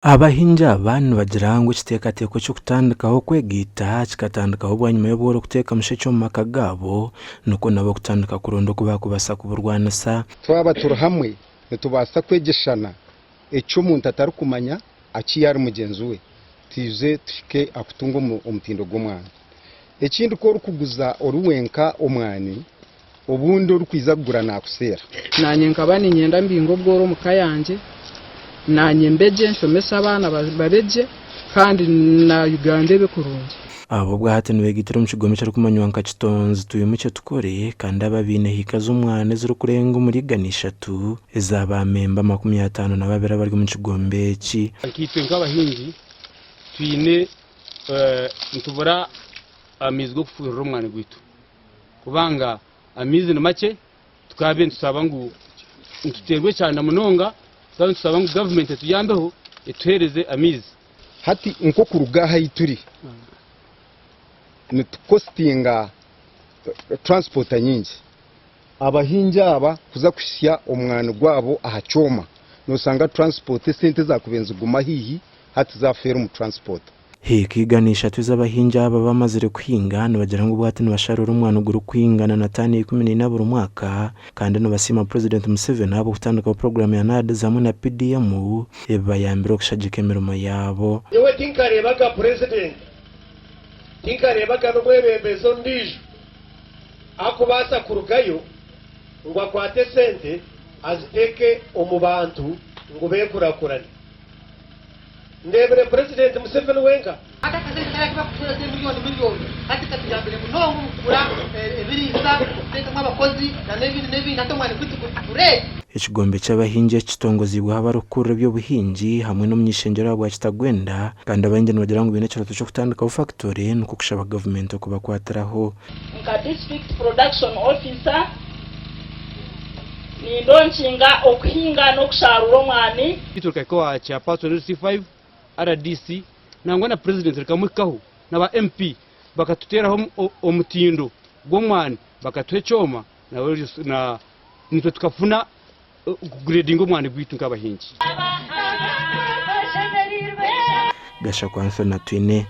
Abahingi aba nibagira ngu ekiteekateeko ky'okutandikaho okwegaita kikatandikaho bwanyima y'obworo kuteeka mushekye omu maka gaabo nikwo nabo kutandika kuronda oku baakubaasa kuburwanisa. Twaba turi hamwe nitubaasa kwegyeshana eki omuntu atarikumanya aki ari mugyenzi we, twije tuhike aha kutunga omutindo gw'omwani. Ekindi ku orikuguza ori wenka omwani, obundi orikwija kugura naakuseera. Naanye nkaba niinyenda mbinge obworo omu ka yangye, naanye mbe gye, nshomese abaana babe gye kandi na Uganda ebe kurungi. Aba obwahati nibegaitira omu kigombe ekirikumanywa nka Kitonzi Twimukye Tukore kandi aba baine hiika z'omwana ezirikurenga omuri 300 eza ba memba 52 abari omu kigombe eki. Nkaitwe nk'abahingi twine nitubura amaizi g'okufuhirira omwani gwaitu kubanga amaizi ni makye tukaba nitusaba ngu nituteerwa ekyanda munonga tukaba nitusaba ngu gavumenti etuyambeho etuheereze amaizi. Hati nk'okuruga aha ahi turi nitukositinga transport nyingi. Abahingi aba kuza kuhitsya omwani gwabo aha kyoma noshanga transport esente ezakubaire niziguma haihi hati zafeera omu transport. Hiika 103 ez'abahingi aba bamazire kuhinga nibagira ngu obwahati nibasharuura omwani ogurikwingana na taani 14 buri mwaka kandi nibasiima Purezidenti Museveni ahabw'okutandikaho puroguraamu ya NAADS hamwe na PDM ebibayambire okushagika emirimo yaabo. Nyowe tinkareebaga purezidenti, tinkareebaga n'omwebembezi ondiijo akubaasa kurugayo ngu akwate esente aziteeke omu bantu ngu beekurakurane. Ndeebire Purezidenti Museveni wenka. Hati akasente kariya aku barikutuheereza emiriyooni miriyoni hati katuyambire munonga omu kugura ebiriisa, kuteekamu abakozi n'ebindi n'ebindi hati omwani gwaitu guri fureesi. Ekigombe ky'abahingi eki kitongoziibweho abarikukurira eby'obuhingi hamwe n'omuny'ishengyero ahabwa Kitagwenda kandi abahingi nibagira ngu baine ekirooto ky'okutandikaho fakitore nikwo kushaba gavumenti okubakwatiraho. Nka District Production Officer, nindonkinga okuhinga n'okusharuura omwani. Itwe rikahika owa Chairperson LC5, rdc nangwa na President rikamuhikaho na ba MP bakatuteraho omutindo gw'omwani bakatuha ekyoma naitwe tukafuna kugredinga omwani gwaitu nk'abahingi. Gashakwa Anthony Atwine.